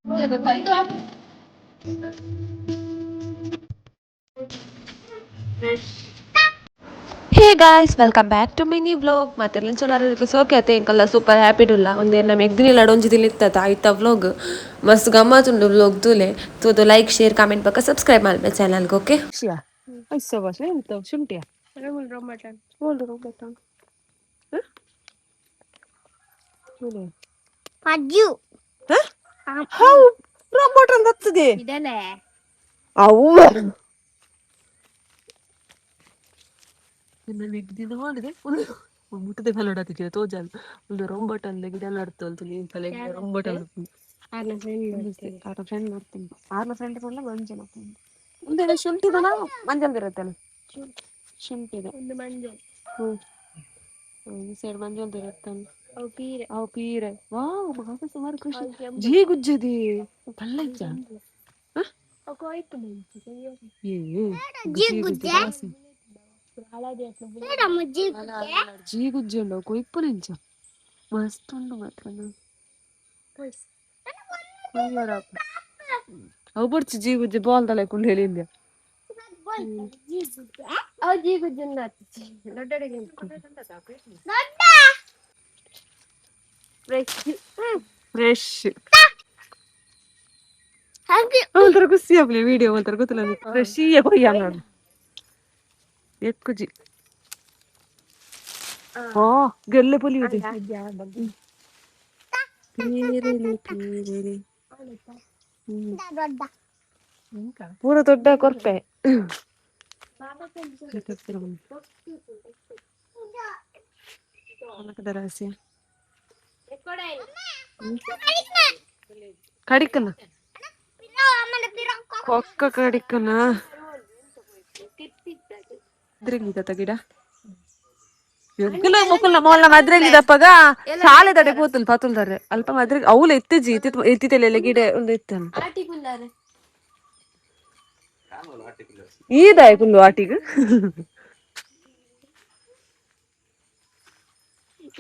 Hey guys, welcome back to mini vlog. ಮಾತೆರ್ಲ ಚಲೋ ಸೋಕೆ ಆತೆ ಎಂಕಲ್ಲ ಸೂಪರ್ ಹ್ಯಾಪಿ ಡುಲ್ಲ ಒಂದೇ ನಮ್ಮ ಎಗ್ದಿನಿಲ್ಲ ಡೊಂಜಿ ದಿನ ಆಯ್ತ ವ್ಲಾಗ್ ಮಸ್ತ್ ಗಮ್ಮತ್ತುಂಡು ವ್ಲಾಗ್ ತೂಲೆ ತೂದು like share comment ಪಕ್ಕ ಸಬ್ಸ್ಕ್ರೈಬ್ ಮಲ್ಪೆ ಚಾನಲ್ಗೆ ಓಕೆ. ಶುಂಠಿಯ ಪಜ್ಜು. How robot ಅಂತ ಹತ್ತದೆ. ಇದೆಲೆ. ಅವು ದಿನ ಮಾಡಿದೆ ಮುಟ್ಟದೆ ಫಲೋಡಾತಿದ್ದೀರ ತೋಜಾಲ್ ಒಂದು ರೋಬೋಟ್ ಅಂದ ಗಿಡ ನಡ್ತೋಲ್ತು ನೀನು ತಲೆ ರೋಬೋಟ್. ಆರ್ನ ಫ್ರೆಂಡ್. ಆರ ಫ್ರೆಂಡ್ ಮಾಡ್ತೀನಿ, ಆರ್ನ ಫ್ರೆಂಡ್ ಪಂಡ ಮಂಜನ ಫ್ರೆಂಡ್. ಒಂದೇನ ಶುಂಠಿದನ ಮಂಜಲ್ದಿರತ್ತಲ್ಲ ಶುಂಠಿದ. ಒಂದು ಮಂಜು. ಹ್ಮ್, ಈ ಸೈಡ್ ಮಂಜಲ್ದಿರತ್ತಲ್ಲ. ಅವು ಪೀರೆ. ಅವು ಪೀರೆ. ವಾವ್, ಬಾಬಾ ಸುಮಾರು ಖುಷಿ. ಜೀ ಗುಜ್ಜದಿ ಪಲ್ಲ ಇಜ್ಜ. ಅವು ಕೊಯ್ಪು. ಏ. ಜೀಗುಜ್ಜೆ? ಜೀ ಗುಜ್ಜೆ ಉಂಡು ಕೊಯ್ಪು ನಿಂಚ ಮಸ್ತ್ ಉಂಡು ಮಾತ್ರ. ಅವು ಬೊಡ್ಚಿ ಜೀ ಗುಜ್ಜೆ ಬಾಲ್ ತಲೆ ಕುಂಡು ಹೇಳಿಂದೆ. ಅವು ಜೀಗುಜ್ಜೆ ದೊಡ್ಡ. ಫ್ರೆಶ್. ಫ್ರೆಶ್. ಒಂಥರ ಖುಷಿ ಆಗ್ಲಿ ವಿಡಿಯೋ ಒಂಥರ ಗೊತ್ತಿಲ್ಲ. ಫ್ರೆಶ್ ಕೊಯ್ಯ ನಾನು ಎಕ್ಕುಜಿ. ಓ ಗೆಲ್ಲೆ ಪೊಲಿಯುದೆ ಪೀರೆಲಿ ಪೀರೆಲಿ ಪೂರ ದೊಡ್ಡ ಕೊರ್ಪೆ. ರಹಸ್ಯ ಕಡಿಕನ ಕೊಕ್ಕ ಕಡಿಕನ ಮದ್ರೆಗಿದತ್ತ ಗಿಡ ಮೊಕ್ಕುಲ ಮೊಲ್ಲ ಮದ್ರೆಗಿದಪ್ಪಗ ಶಾಲೆ ತಡೆ ಪೋತುಲ್ ಪತುಲ್ದಾರೆ ಅಲ್ಪ ಮದ್ರೆಗ್ ಅವ್ಲ ಎತ್ತಿಜಿ ಎತ್ತಿತೆಲ್ಲ ಗಿಡ ಒಂದು ಇತ್ತಲ್ಲ. ಈದಾಯ ಕುಲ್ಲು ಆಟಿಗ್.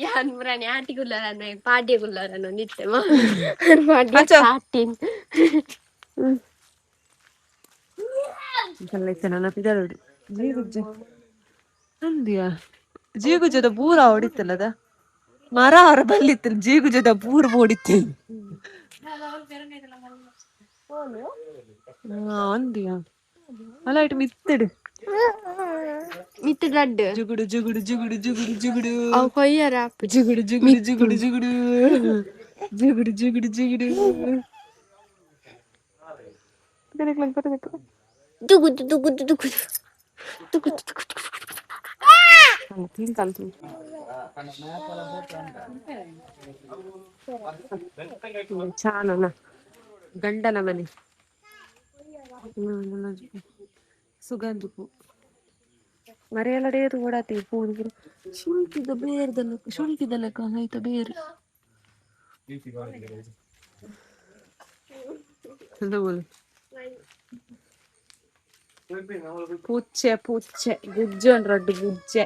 ಯಾನ್ ಪುರಾಣಿ ಆಟಿ ಕುಲ್ಲರ ಪಾಡ್ಯ ಕುಲ್ಲರ ನಿತ್ತೆ. ಅಚ್ಚ. ಪಾಟಿ. ಎಲ್ಲ ಇತ್ತೆ ನನ್ನ ಪಿದರುಡು ಜೀಗುಜ್ಜೆ ಅಂದ್ಯಾ ಜೀಗುಜ್ಜದ ಪೂರ ಹೊಡಿತಲ್ಲದ ಮರ ಹೊರ ಬಲ್ಲಿತ್ತು ಜೀಗುಜ್ಜದ ಪೂರ ಓಡಿತ್ತು. ಹಾ ಅಂದ್ಯಾ ಅಲ್ಲ ಇಟ್ಟು ಮಿತ್ತಿಡು. ಮಿತ್ತು ಲಡ್ಡು. ಜುಗುಡು ಜುಗುಡು ಜುಗುಡು ಜುಗುಡು ಜುಗುಡು. ಅವು ಕೊಯ್ಯರ. ಜುಗುಡು ಜುಗುಡು ಜುಗುಡು ಜುಗುಡು ಜುಗುಡು ಜುಗುಡು ಜುಗುಡು. ದುಗುದು ದುಗುದು ದುಗುದು ದುಗುದು ದುಗುದು. ಚಾನನ ಗಂಡನ ಮನೆ ಸುಗಂಧ ಪೂ ಮರೆಯಲಡೇರು ಓಡಾತಿ ಪೂ ಶುಂಠಿದ ಬೇರ್ದಲ್ಲ ಶುಂಠಿದ ಲೆಕ್ಕ ಆಯ್ತ ಬೇರು ಬೋಲು. ಪೂಚೆ ಪೂಚೆ ಗುಜ್ಜೆ ಉಂಡು ರಡ್ಡು ಗುಜ್ಜೆ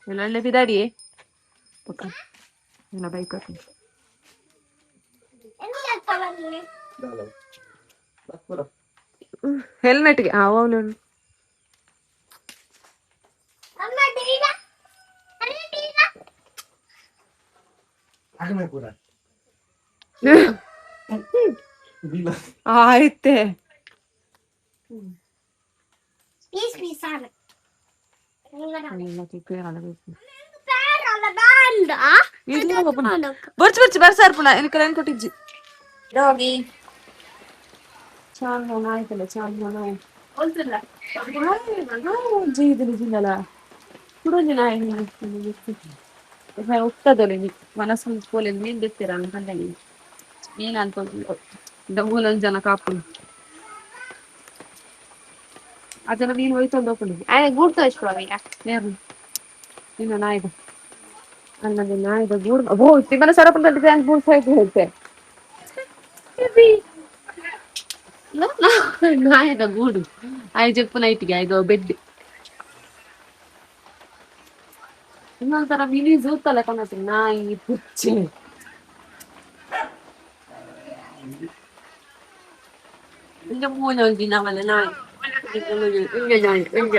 ಒಳ್ಳೆ ಬಿದಾಡಿ ಪಕ್ಕ ಎಲ್ಲ ಬೈಕ್. ಹೆಲ್ಮೆಟ್ಗೆ ಅವನು. ಆಯ್ತೆ. ಪೀಸ್ ಪೀಸ್ ಆನ. ಬರ್ಚು ಬರ್ಚು ಬರ್ಸಾರ್ ಪುನಃ ಎನ್ಕಲ್ ಏನ್ ಕೊಟ್ಟಿಜ್ಜಿ. ಡಾಗಿ. ಚಾಂದ್ ಆಯ್ತಲ್ಲ ಚಾಂದ್ ಜೀದಲಿ ಜಿಲ್ಲಲ ಕುಡೊಂಜಿ ನಾಯಿ ಉತ್ತದೊಲೆ ಮನಸ್ಸು ಪೋಲೆ ಮೀನ್ ಬೆತ್ತೀರ ಅನ್ಕಂಡೆ ಮೀನ್ ಅನ್ಕೊಂಡು ಮೂಲೊಂದು ಜನ ಕಾಪುನು ಆ ಜನ ಮೀನ್ ಹೋಯ್ತೊಂದು ಹೋಗ್ಕೊಂಡು. ಆಯ್ ಗೂಡ್ ತೋರಿಸ್ಕೊಳ. ನೇರು ನಿನ್ನ ನಾಯಿದ ಅನ್ನದ ನಾಯಿದ ಗೂಡು. ಓ ತಿಮ್ಮನ ಸರಪಣ ಗೂಡ್ ಸಾಯ್ತು ಹೇಳ್ತೆ ನಾಯದ ಗೂಡು ಆಯ್ ಜಪ್ಪು ನೈಟಿಗೆ ಆಯ್ದು ಬೆಡ್. ಇನ್ನೊಂಥರ ಮಿನಿ ಜೂತಲ್ಲ ಕಾಣತ್ತೆ ನಾಯಿ ಪುಚ್ಚೆ. ಇಂಜ ಮೂಲೆ ಒಂಜಿ ನಮಲೆ ನಾಯಿ. ಇಂಜ ನಾಯಿ ಇಂಜ.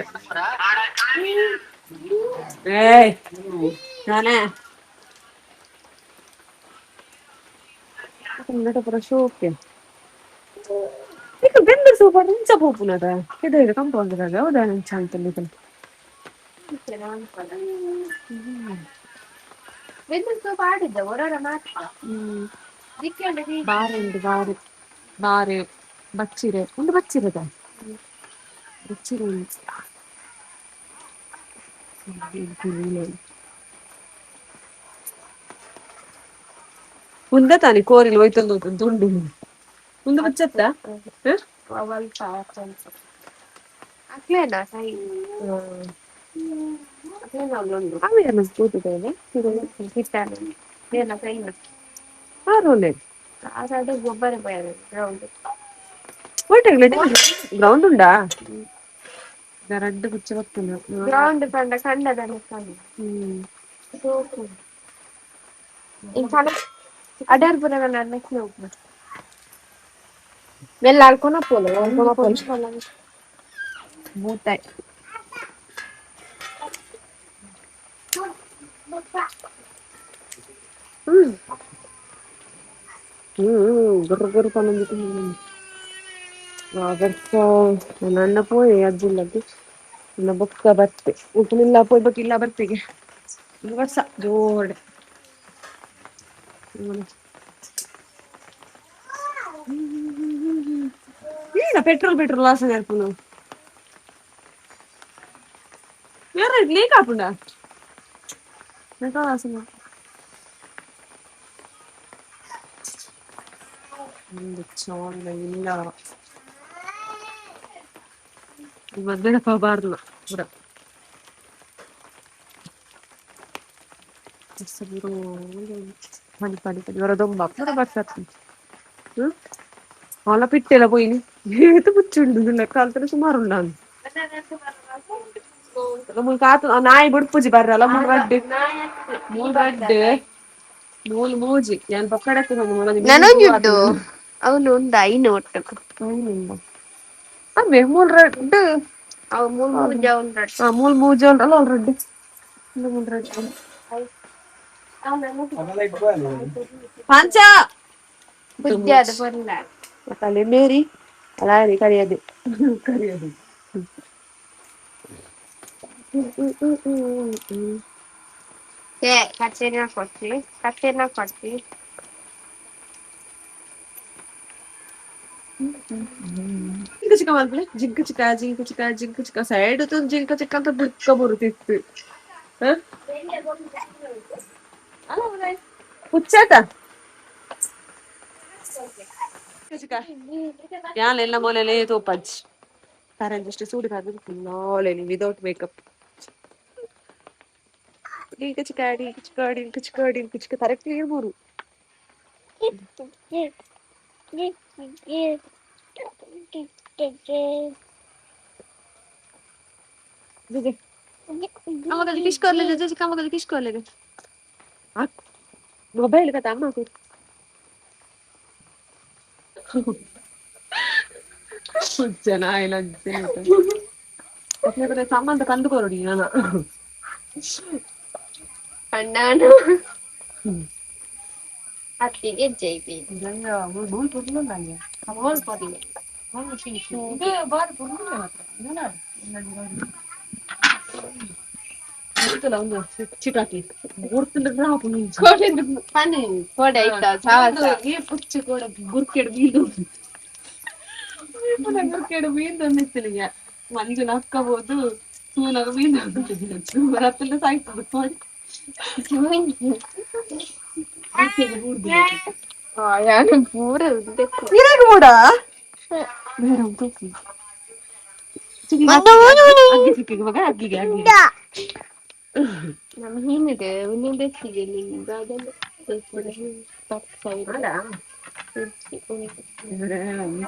ಏಯ್ ನಾನೇ ಪೂರ ಶೋಕೆ. ಈಗ ಬೆಂದರ್ ಸೂಪರ್ ಇಂಚ ಪೋಪುನದ ಇದು ಇದು ಕಂಪೌಂಡ್ ಹೌದಾ? ನಂಚ ಅಂತಲ್ಲಿ ಬೆಂದರ್ ಸೋಪ್ ಆಡಿದ್ದ ಹೊರಡ ಮಾತ್ರ. ಬಾರೆ ಉಂಡು, ಬಾರೆ ಬಾರೆ ಬಚ್ಚಿರೆ ಉಂಡು, ಬಚ್ಚಿರದ ಬಚ್ಚಿರೆ ಉಂಡು. ಉಂದ ತಾನೆ ಕೋರಿಲ್ ಹೋಯ್ತಂದು ದುಂಡು ಉಂದು ಬಚ್ಚತ್ತ. ಅಕ್ಲೇನಾ ಸೈ ಅವೇನ ಕೂತಿದ್ದೇವೆ. ಕಿಟ್ಟಾನೆ ಏನ ಸೈನ. ಆರೋಲೆ. ಆಸಾಡು ಗೊಬ್ಬರ ಗ್ರೌಂಡ್. ಗ್ರೌಂಡ್ ಉಂಡಾ? ರಡ್ಡು ಗುಚ್ಚ ಬರ್ತದೆ. ಗ್ರೌಂಡ್ ಕಂಡ ಕಂಡದ. ಅಡರ್ಪುರ ನೆಕ್ಸ್ಟ್ ಹೋಗ್ಬೋದು. ಮೆಲ್ಲ ಅಲ್ಕೊನ ಪೋಲ. ಬೂತಾಯ್. ಹ್ಮ್ ಹ್ಮ್ ಗುರ್ರು ಗುರ್ರು ಪನ್ನೊಂದು ಬರ್ಸ. ನನ್ನ ಪೋಯೆ ಅಜ್ಜಿಲ್ಲದ್ದು ಇನ್ನ ಬೊಕ್ಕ ಬರ್ತೆ ಉಪ್ಪುನಿಲ್ಲ ಪೋಯ್ ಬೊಕ್ಕ ಇಲ್ಲ ಬರ್ತೆಗೆ ವರ್ಷ ಜೋಡೆ. ಏನ ಪೆಟ್ರೋಲ್ ಪೆಟ್ರೋಲ್ ವಾಸನೆ ಇರ್ಪುನು. വേറെ ലീക്ക് ആപ്പുണ്ടാ? പെട്രോൾ ವಾಸನೆ ಇಲ್ಲ. ಮದ್ವೆನಪ್ಪ ಬಾರ್ದು ಪೂರ. ಪಡಿ ಪಡಿ ಪಡಿ ಹೊರ ದೊಂಬ ಪೂರ ಬರ್ಸ. ಹ್ಮ್ ಹೊಲ ಪಿಟ್ಟೆಲ್ಲ ಪೋಯಿನಿ. ಏತು ಪುಚ್ಚುಂಡು ಕಾಲ್ತರೆ ಸುಮಾರು ಉಂಡು. ಮೂಲು ಕಾತು ನಾಯಿ ಬುಡ್ಪುಜಿ ಬರ್ರಲ್ಲ. ಮೂರು ರಡ್ಡು, ಮೂರು ರಡ್ಡು, ಮೂಲು ಮೂಜಿ. ಯಾನ್ ಪಕ್ಕಡಕ್ಕೆ. ನನೊಂಜುಂಡು, ಅವನು ಉಂಡು ಐನು ಒಟ್ಟುಗು. ಅಮ್ಮೆ ಮೂಲು ರಡ್ಡು. ಅವು ಮೂರು ಮೂಜ ಉಂಡು. ಆ ಮೂಲು ಮೂಜಿ ಉಂಡಲ್ಲ, ಅವ್ನು ರಡ್ಡು, ಮೂಲು ರಡ್ಡು. ಪಂಚ. ಬುದ್ಧಿ ಅದು ಬರಲ್ಲ. ತಲೆ ಮೇರಿ ಅಲಾರಿ ಕರಿಯದೆ ಕರಿಯದೆ. ಏ ಕಚ್ಚೇರಿನ ಕೊಡ್ತಿ, ಕಚ್ಚೇರಿನ ಕೊಡ್ತಿ. ಜಿಂಕ ಚಿಕ್ಕ ಮಲ್ಪಲೆ, ಜಿಂಕ ಚಿಕ್ಕ ಜಿಂಕ ಚಿಕ್ಕ ಜಿಂಕ ಚಿಕ್ಕ ಸೈಡ್ ಜಿಂಕ ಚಿಕ್ಕ ಅಂತ ಬುಕ್ಕ ಬರುತ್ತಿತ್ತು. ಹುಚ್ಚಾತ ಯಾಲೆಲ್ಲ ಮೊಲೆಲೆ ತೋಪಜ್ಜಿ ತರಂಜಷ್ಟು ಸೂಡು ನಾಳೆ ವಿದೌಟ್ ಮೇಕಪ್. ಡಿಂಕ ಚಿಕ್ಕ ಡಿಂಕ ಚಿಕ್ಕ ಡಿಂಕ ಚಿಕ್ಕ ಡಿಂಕ ಚಿಕ್ಕ ತರೆ ಕ್ಲಿಯರ್ ಮೂರು. আমাকে কিস করলে যে আমাকে কিস করলে. ಮೊಬೈಲ್ ಕಥೆ ಅಮ್ಮ. ಜನ ಇಲ್ಲ. ಸಂಬಂಧ ಕಂದುಕೊರಡಿ ನಾನು. ಅಣ್ಣಾನು ಅತ್ತಿಗೆ ಜೈಬಿ. ಗುರ್ಕೆಡು ಮೀನ್ ಮಂಜುನ ಹಕ್ಕಬಹುದು ಸೂನಾಗ ಮೀನು ರತ್ತಲ್ಲ ಸಾಯ್ತದೆ. ಯಾನು ಪೂರ ಕೂಡ ಮಗ ಅಗ್ಗಿಗೆ ಅಗ್ಗಿಗೆ. ನಮ್ಮ ಹಿಂದೆ ಒಂದೊಂದು ಬೆಚ್ಚಿಗೆ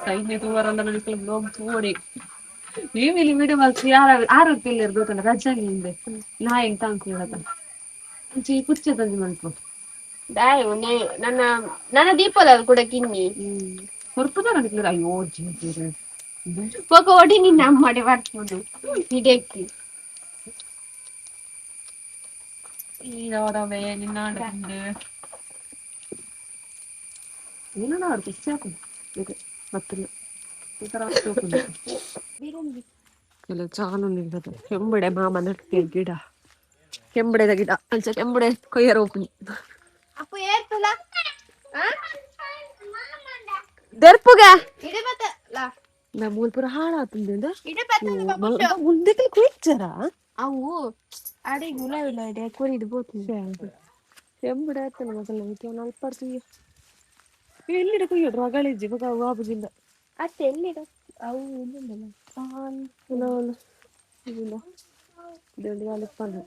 ಸೈನ್ಯ ತೂವರಂದ ಬ್ಲಾಗ್ ತೂವಡೆ ನೀವು ಇಲ್ಲಿ ವಿಡಿಯೋ ಮಲ್ತ್ ಯಾರ ಆರೋಗ್ಯ ಇಲ್ಲ ಗೊತ್ತಲ್ಲ. ರಜಾ ಹಿಂದೆ ನಾಯಿ ತಂಕು ಹೇಳತ್ತ. ಒಂಚಿ ಪುಚ್ಚೆ ತಂಜಿ ಮಲ್ಪ. ದಾಯೆ ನನ್ನ ನನ್ನ ದೀಪದ ಕೂಡ ಕಿನ್ನಿ. ಹೊರ್ಪುದಾರ ನಿಕ್ಲೆ, ಅಯ್ಯೋ ಜೀ. ಪೊಕ ಒಡಿ ನಿನ್ನ ಅಮ್ಮಡೆ ಬರ್ಪುಂಡು ಹಿಡಕ್ಕೆ. ಏನೋ ಅವ್ರು ಖುಷಿ ಹಾಕು ಇದೆ ಮತ್ತಿಲ್ಲ ಈ ಥರ. ಇಲ್ಲ ಚಾನು ನಿಲ್ಲದು ಕೆಂಬಡೆ ಮಾಮ ನಟ್ಟಿ ಗಿಡ, ಕೆಂಬಡೆದ ಗಿಡ ಅಂಚ ಕೆಂಬಡೆ ಕೊಯ್ಯರ ಓಪನಿ. ಅಪ್ಪ ಏರ್ತಲ. ದೆರ್ಪುಗ. ಇಡೆ ಬತ್ತಲ. ನಾ ಮೂಲ್ ಪೂರ ಹಾಳಾತಂದಿಂದ. ಇಡೆ ಬತ್ತಲ. ಮುಂದಕ್ಕೆ ಕುಯ್ಚರ. ಅವು ಅಡೆ ಗುಲಾಬಿಲ್ಲ ಇಡೆ ಕೊರಿದು ಬೋತು. ಕೆಂಬಡೆ ಆಯ್ತಲ್ಲ ಮಗಲ್ ನಮಗೆ ಅಲ್ಪಡ್ತೀವಿ. ಎಲ್ಲಿಡ ಕುಯ್ಯೋಡು ರಗಳಿಜ್ಜಿ ಮಗ ಅವು ಆಬುಜಿಂದ. ಅತ್ತೆ ಎಲ್ಲಿಡ ಅವು ಎಲ್ಲಿಂದಲ್ಲ? ಇಲ್ಲ, ಇದೊಂದು ಅಲ್ಪನ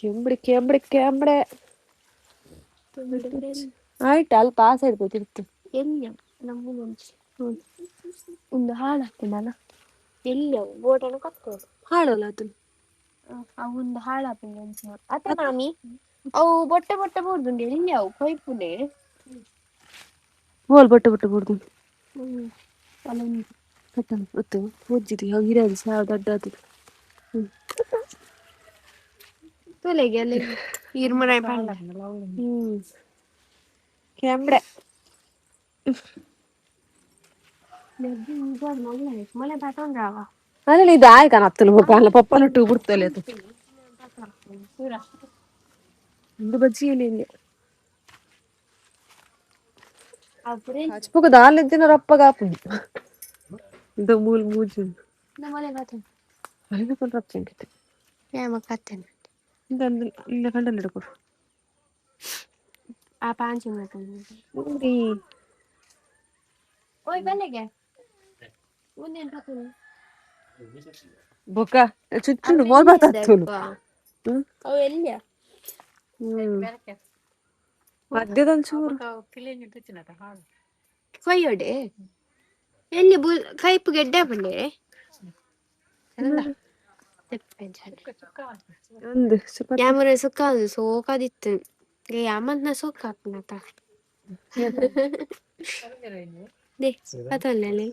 ಕೆಂಬಡಿ ಕೆಂಬಡಿ ಕೆಂಬಡೆ ಆಯ್ತು, ಅಲ್ಲಿ ಪಾಸ್ ಆಯ್ತು ತಿರ್ತು. ಎಲ್ಲಿ ನಮ್ಮ ಒಂದು ಹಾಳಾಗ್ತದಲ್ಲ, ಎಲ್ಲಿ ಅವು ಬೋಟನ್ನು ಕತ್ತೋದು. ಹಾಳಲ್ಲ ಅದು. ಅವು ಒಂದು ಹಾಳಾಪುಂಡು ಅಂಚ ಅತ್ತೆ ಮಾಮಿ, ಅವು ಬೊಟ್ಟೆ ಬೊಟ್ಟೆ ಬೋರ್ದುಂಡು, ಎಲ್ಲಿ ಅವು ಕೊಯ್ಪುನೆ. ಬೋಲ್ ಬೊಟ್ಟೆ ಬೊಟ್ಟೆ ಬೋರ್ದು. ಅಲ್ಲೊಂದು. ಕಟ್ಟಣ ಗೊತ್ತು ಓದಿದ್ದು ಹಿರಿಯದು ಸಾವು ದೊಡ್ಡ ಅದು. ತೊಲೆಗೆ ಅಲ್ಲಿ ಇರ್ಮರಾಯ್ ಪಂಡ. ಕೆಂಬಡೆ. ಮನೆ ಪಾತೊಂಡ್ರಾವ. ಅಲ್ಲಿ ಇದು ಆಯ್ಕ ನತ್ತಲು ಅಲ್ಲ ಪಪ್ಪನ ಬಿಡ್ತಲ್ಲ ಅದು. ಒಂದು ಬಜ್ಜಿಯಲ್ಲಿ ಇಲ್ಲಿ ಹಚ್ಪುಗ ದಾಲಿದ್ದಿನ ರಪ್ಪಗ ಆಪುಂಡು ಇದು ಮೂಲ್ ಮೂಜು. ಮನೆ ಪಾತೊಂಡು. ಅಲ್ಲಿಗೆ ಕೊಂಡು ರಪ್ಪ. ಯಾಮ ಕತ್ತೇನೆ. ಇಲ್ಲ ಕಂಡಲ್ಲಿ ಹಿಡ್ಕೊಡು. ಆ ಪಾಂಚಿ ಮಾಡ್ಕೊಂಡು. ನೋಡಿ. ಓಯ್ ಬಲ್ಲೆಗೆ ಒಂದೇನು ಪಾತೊಂಡು. ಬೊಕ್ಕ ಚುಚ್ಚುಂಡು ಮೋಲ್ ಮಾತಾಡ್ತುನು. ಅವು ಎಲ್ಲಿಯ? ಮಧ್ಯದ ಒಂಚೂರು. ಕೊಯ್ಯೋಡೆ ಎಲ್ಲಿ ಬುಲ್ ಕೈಪು ಗೆಡ್ಡೆ ಬಂಡೆ. ಒಂದು ಸ್ವಲ್ಪ. ಯಾಮರ ಸುಕ್ಕ ಸೋಕಾದಿತ್ತು, ಯಾಮಂತ ಸೋಕ ಹಾಪುನತ they ಪತೊಲ್ಲೆ.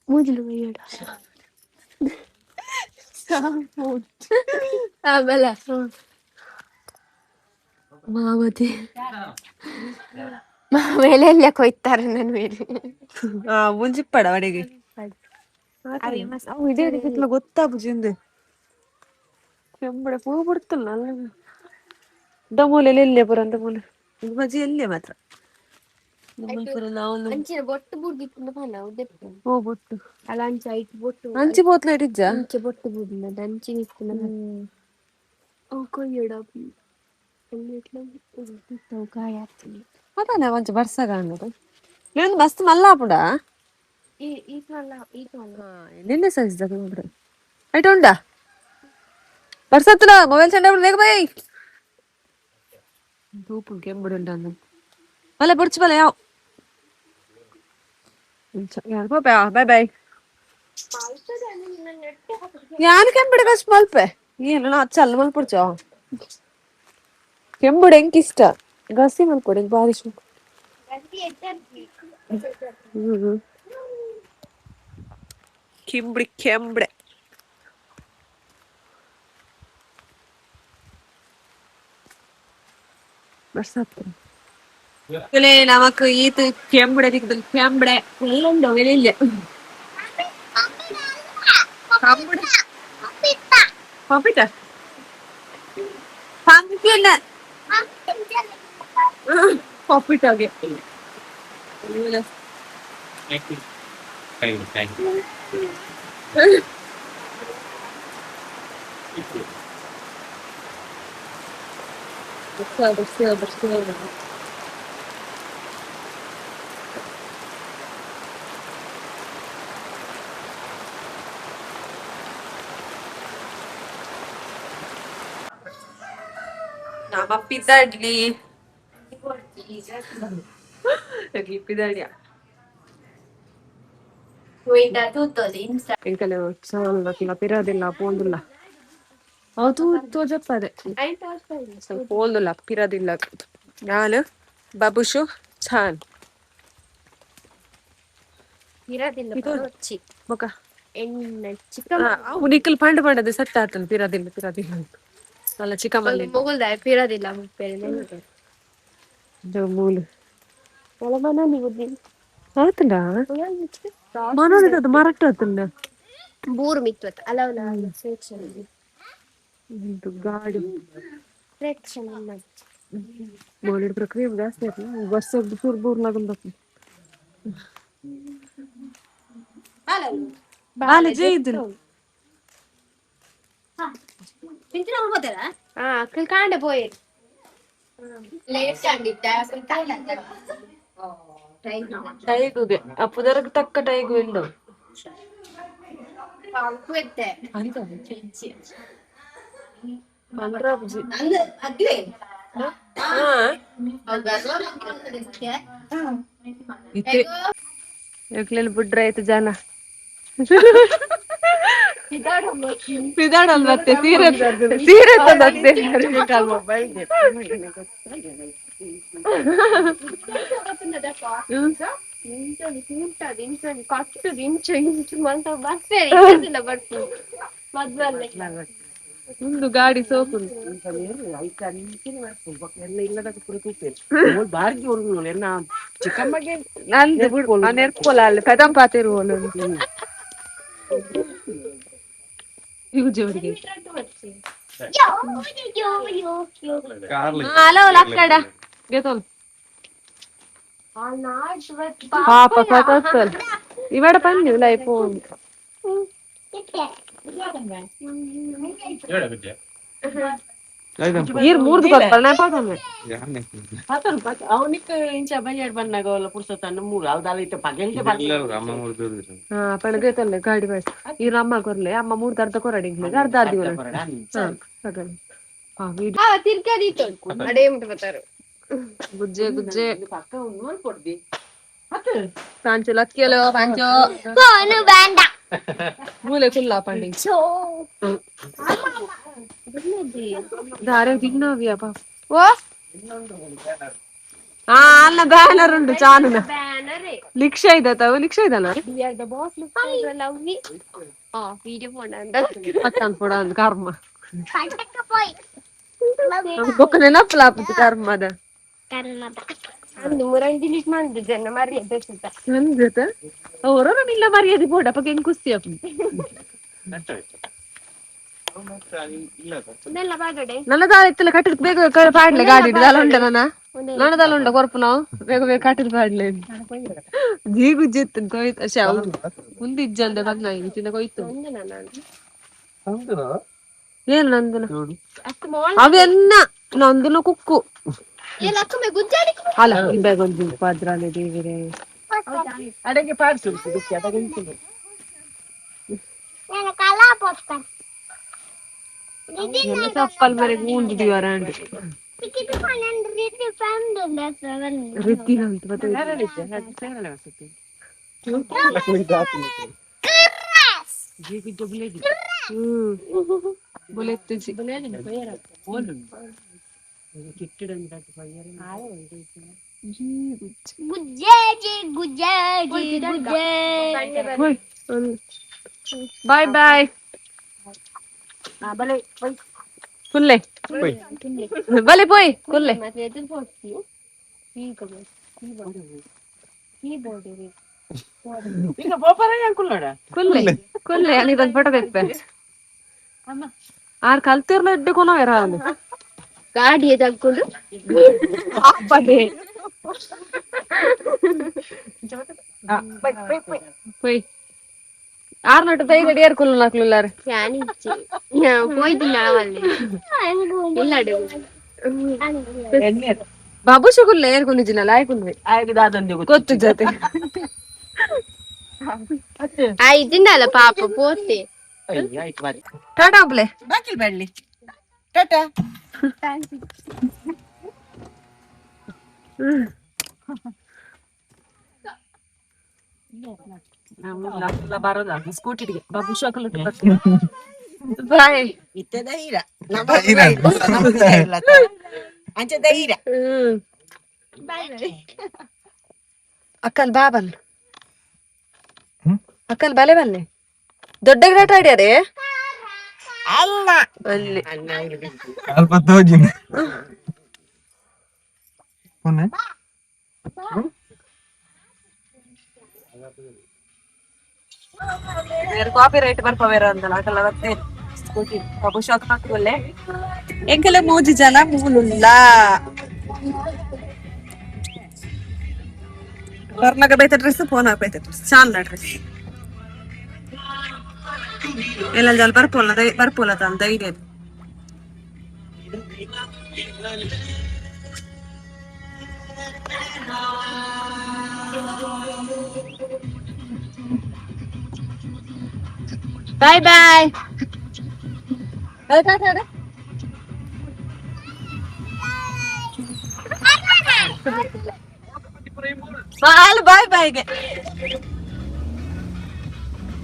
ಮೂಜಲು ಕೊಯ್ಯೋಡ ಆಮೇಲೆ ಮಾಮತಿ ಮಾಮೇಲೆ ಎಲ್ಲ ಕೊಯ್ತಾರೆ ನನ್ನ ಮೇಲೆ. ಆ ಒಂಜಿಪ್ಪಡ ಅಡಿಗೆ ಅವು ಇದೇ ಅಡಿಗೆ ಗೊತ್ತಾಪುಜಿ ಕೆಂಬಡೆ ಪೂ ಬಿಡ್ತಲ್ಲ ಅಲ್ಲ ದಮೂಲೆ ಎಲ್ಲೆ ಪುರ ಅಂತ ಮೂಲೆ ಇದು ಬಜ್ಜಿ ಎಲ್ಲೆ ಮಾತ್ರ ಪುರ ನಾವು. ಅಂಚಿನ ಬೊಟ್ಟು ಬುಡ್ದಿತ್ತು ಪನ ಉದ್ದೆಪ್ಪು. ಓ ಬೊಟ್ಟು. ಅಲ್ಲ ಅಂಚ ಐಟ್ ಬೊಟ್ಟು. ಅಂಚಿ ಬೋತ್ಲ ಇಡಿಜ್ಜ. ಅಂಚೆ ಬೊಟ್ಟು ಬುಡ್ನ ಅಂಚಿನ ಇತ್ತು. ಅವು ಕೊಯ್ಯೋಡ ಗಾಯ ಆಗ್ತದೆ. ಅದಾನೆ ಒಂಚ ಬರ್ಸಾಗ ಅನ್ನೋದು ಇನ್ನೊಂದು ಮಸ್ತ್ ಮಲ್ಲ ಆಪುಂಡ. ಈ ಈತ ಅಲ್ಲ ಈತ ಅಲ್ಲ. ನಿನ್ನೆ ಸೈಜ್ ದಾಗ ನೋಡ್ರಿ ಐಟ್ ಉಂಡಾ ಬರ್ಸತ್ತಲ ಮೊಬೈಲ್ ಸೆಂಡರ್ ಬೇಗ ಬೈ ತೂಪು ಕೆಂಬುಡು ಉಂಡ ಬಲೆ ಬುಡ್ಚು ಬಲೆ ಯಾವ ಬಾಯ್ ಬಾಯ್. ಯಾನ್ ಕೆಂಬುಡು ಕಷ್ಟ ಮಲ್ಪೆ ಏನು ನಾ ಚಲ್ಲ ಮಲ್ಪುಡ್ಚೋ ಕೆಂಬುಡು ಎಂಕ್ ಇಷ್ಟ ಗಸಿ ಮಲ್ಪೊಡು ಎಂಕ್ ಬಾರಿ ಇಷ್ಟ. ಹ್ಮ್ ಕೆಂಬುಡಿ ಕೆಂಬಡೆ ಬರ್ಸತ್ತ ನಮಕ್ ಈತ್ ಕೆಂಬಡೆ ದಿಕ್ಕದಲ್ಲಿ ಕೆಂಬಡೆ ಉಂಡು ಇಲ್ಲ ಕಂಬುಡೆ ಪಪಿಟ ಪಂಪಿನ ಪಪಿಟಾಗೆ. Thank you. Thank you. Thank you. ಬರ್ಸ ಬರ್ಸ ಬರ್ಸ. ನಮ್ಮ ಪಿದ್ದಾಡ್ಲಿ. ಪಿದಾಡಿಯ. ಎಂಕಲೆ ಚಾನಲ್ ಪಿರದಿಲ್ಲ ಪೋಂದುಲ್ಲ ಅದು ತೋಜಪ್ಪದೆ ಸ್ವಲ್ಪ ಪೋಂದುಲ್ಲ ಪಿರದಿಲ್ಲ. ನಾನು ಬಾಬುಷು ಛಾನ್. ಇರೋದಿಲ್ಲ. ಇದು- ಬೊಕ ಎಣ್ಣೆ. ಅವು ನಿಕ್ಕಲ್ ಪಂಡ ಪಂಡದೆ ಸತ್ತ ಆತನ್ ಪಿರದಿಲ್ಲ ಪಿರದಿಲ್ಲ ಅಲ್ಲ ಚಿಕ್ಕಮಲ್ಲಿ. ಮೊಗುಲ್ದ ಪಿರದಿಲ್ಲ ಬೇರೆ. ಮೂಲು ಆತಂಡ ಮನೋಡಿದ ಅದು ಮರಟ್ಟು ಆತಂಡ. ಬೂರು ಮಿತ್ವತ್ ಅಲವನ. ಇದು ಗಾಡಿ. ಬೋಲಿಡ್ ಪ್ರಕ್ರಿಯೆ ಜಾಸ್ತಿ ಆಯ್ತು ವರ್ಷ ಬೂರ್ ಬೂರ್ ಲಗನ್. ಬಾಲೆ ಜೈದಿಲ್ಲ. ಹಾ ಅಕ್ಕಲ್ ಕಾಂಡೆ ಪೋಯ್. ಟೈಗುಗೆ ಆ ಪುದರ್ಗ್ ತಕ್ಕ ಟೈಗು ಉಂಡು. ಪಂಡ್ರಾಬ್ಜಿ. ಹಾ ಇತ್ತೆ ಎಕ್ಲೆಲ್ ಬುಡ್ರ ಆಯ್ತು ಜನ ಪಿದಾಡಲ್ ಮತ್ತೆ ಸೀರೆ ಸೀರೆ ತಂದತ್ತೆ. ಒಂದು ಗಾಡಿ ಸೋಕು. ನಂದು ಬಿಡು ನೆರ್ಪೋಲ ಅಲ್ಲಿ ಪೆದಂ ಪಾತಿರುವೋಲು ಜೋರಿಗೆ. ಹಲೋ ಲಕ್ಕಡ ಗೆತೋಲ್ ಪಾಪ ಕತಸ್ತಲ್ ಇವಾಡ ಪನ್ನಿ ಲೈಫ್. ಈರ್ ಮೂರ್ದು ಕೊರ್ಪಲ್ ನಾ ಪಾತೊಂದೆ. ಅವನಿಕ್ ಇಂಚ ಬಯ್ಯಾಡ್ ಬನ್ನಾಗ ಅವಲ ಪುರ್ಸೊತ್ತನ್ನು ಮೂರು ಅವು ದಾಲ ಇತ್ತೆ ಪಗೆಲ್ಗೆ. ಹಾ ಪಣಗೆ ತಲ್ಲೆ ಗಾಡಿ ಬಾಯ್ ಈರ್ ಅಮ್ಮ ಕೊರ್ಲೆ ಅಮ್ಮ ಮೂರ್ದು ಅರ್ಧ ಕೊರಡಿ ಅರ್ಧ ಅರ್ಧಿ. ಹಾ ಗುಜ್ಜೆ ಗುಜ್ಜೆ. ಪಕ್ಕ ನೋಡ್ಕೊಡ್ದಿ. ಪಾಂಚು ಲಕ್ಕಿಯಲೋ ಪಾಂಚೋ. ಮೂಲೆ ಕುಲ್ಲ ಪಂಡಿ ದಾರೆ ತಿನ್ನವಿಯಪ್ಪ. ಓ. ಆ ಅಲ್ಲ ಬ್ಯಾನರ್ ಉಂಟು ಚಾನುನ ಲಿಕ್ಷ ಇದೆ ತಾವು ಲಿಕ್ಷ ಇದಲ್ಲ. ಪಟ್ಟನ್ ಪುಡ ಅಂದ್ ಕರ್ಮ ಬೊಕ್ಕ ನೆನಪುಲ ಆಪುಜಿ ಕರ್ಮದ. ಅಂದು ಮುರಂಗ್ ಡಿಲೀಟ್ ಮಾಡಿದ್ದೆ ಮರ್ಯಾದೆ. ನಂದತ ಅವರ ಇಲ್ಲ ಮರ್ಯಾದೆ ಬೋಡ ಪಕ್ಕ ಹೆಂಗ್ ಕುಸ್ತಿ ಅಪ್ಪ. ಉಂದೆಲ್ಲ ಬಾಗಡೆ. ನನ್ನ ದಾಲ ಇತ್ತಲ್ಲ ಕಟ್ಟಿದ್ ಬೇಗ ಪಾಡ್ಲೆ ಗಾಡಿ ದಾಲ ಉಂಟ ನನ್ನ ನನ್ನ ದಾಲ ಉಂಟ ಕೊರ್ಪು ನಾವು ಬೇಗ ಬೇಗ ಕಟ್ಟಿದ್ ಪಾಡ್ಲೆ ಜೀ ಗುಜ್ಜಿತ್ತು ಕೊಯ್ತು ಅಶೆ ಅವು ಮುಂದೆ ಇಜ್ಜಂದೆ ಬಂದ ಚಿನ್ನ ಕೊಯ್ತು. ಏನು ನಂದನ ಅವೆನ್ನ ನಂದನ ಕುಕ್ಕು. ಅಲ್ಲ ಇಂಬೆಗೊಂದು ಪದ್ರಾಲೆ ದೇವಿರೇ. ಅಡಗೆ ಪಾಡ್ಸು ಅಡಗೆ. ಎಲ್ಲ ಚಪ್ಪಲ್ ಮರೆ ಗೂಂಡು ದಿವರ ರಿತಿ ಅಂತ ಮತ್ತೆ. ಹ್ಮ್ ಬುಲೆತ್ತುಜಿ. ಬಾಯ್ ಬಾಯ್ ಕುಲ್ಲೆ ಬಲೆ ಪೋಯ್ ಕುಲ್ಲೆ. ಈಗ ಬೋಪರ ಅಂಕುಲ್ಲೋಡ. ಕುಲ್ಲೆ ಕುಲ್ಲೆ ಅಲ್ಲಿ ಬಂದು ಫೋಟೋ ತೆಪ್ಪೆ ಆರ್ ಕಲ್ತಿರ್ಲ ಎಡ್ಡೆ ಕೊನವೇರ ಅವನು. ಗಾಡಿಯ ತಗ್ಕೊಂಡು. ಅಪ್ಪದೆ ಪೋಯ್ ಆರ್ ನಟ್ಟು ತೈ ಗಡಿಯಾರ ಕುಲ್ಲು ನಾಕ್ಲುಲ್ಲಾರ. ಫ್ಯಾನ್ ಇಚ್ಚಿ ಪೋಯ್ದಿಲ್ಲ ಅಲ್ಲಿ ಇಲ್ಲ. ಬಾಬು ಕುಲ್ಲೆ ಏರ್ ಕುಂದಿಜಿನ ಲಾಯ್ ಕುಂದ್ವಿ. ಆಯ್ತು ದಾದಂದಿ. ಗೊತ್ತು ಜೊತೆ. ಆಯ್ತಿಂದಲ್ಲ ಪಾಪ ಪೋತೆ. ಆಯ್ತು ಬಾರಿ. ಟಾಟಾ ಅಪ್ಲೆ. ಬಾಕಿಲ್ ಬಳ್ಳಿ ಟಾಟಾ. ಸ್ಕೂಟಿ ಬಾಬು ಶಾಕಲ್ ಬಾಯ್. ಇತ್ತೆ ಧೈರ್ಯ ಅಂಚೆ ಧೈರ್ಯ. ಅಕ್ಕಲ್ ಬಾ ಬನ್. ಅಕ್ಕಲ್ ಬಲೆ ಬಲ್ಲೆ ದೊಡ್ಡ ಗ್ರಾಟ ಆಡ್ಯಾರೆ ಅಲ್ಲಿ. ಅಲ್ಪ ತೋಜಿನ ಪೊನ್ನೆ. ಕಾಪಿ ರೈಟ್ ಬರ್ಪವೇರ ಅಂತಲ್ಲ ಅಕಲ್ಲ ಬರ್ತೆ ಸ್ಕೂಟಿ ಬಾಬು ಶಾಕ್ ಹಾಕುವಲ್ಲೆ. ಎಂಕೆಲ್ಲ ಮೂಜಿ ಜನ ಮೂಲುಲ್ಲ. ಬರ್ನಾಗ ಬೈತ ಡ್ರೆಸ್, ಫೋನ್ ಬೈತ ಡ್ರೆಸ್, ಚಾಲ್ ಡ್ರೆಸ್ ಎಲ್ಲ ಜಲ ಬರ್ಪೋಲ್ಲ ಬರ್ಪೋಲ್ಲ ತಾನು ಧೈರ್ಯ. Bye bye. Bye bye. ಬಾಯ್ಗೆ.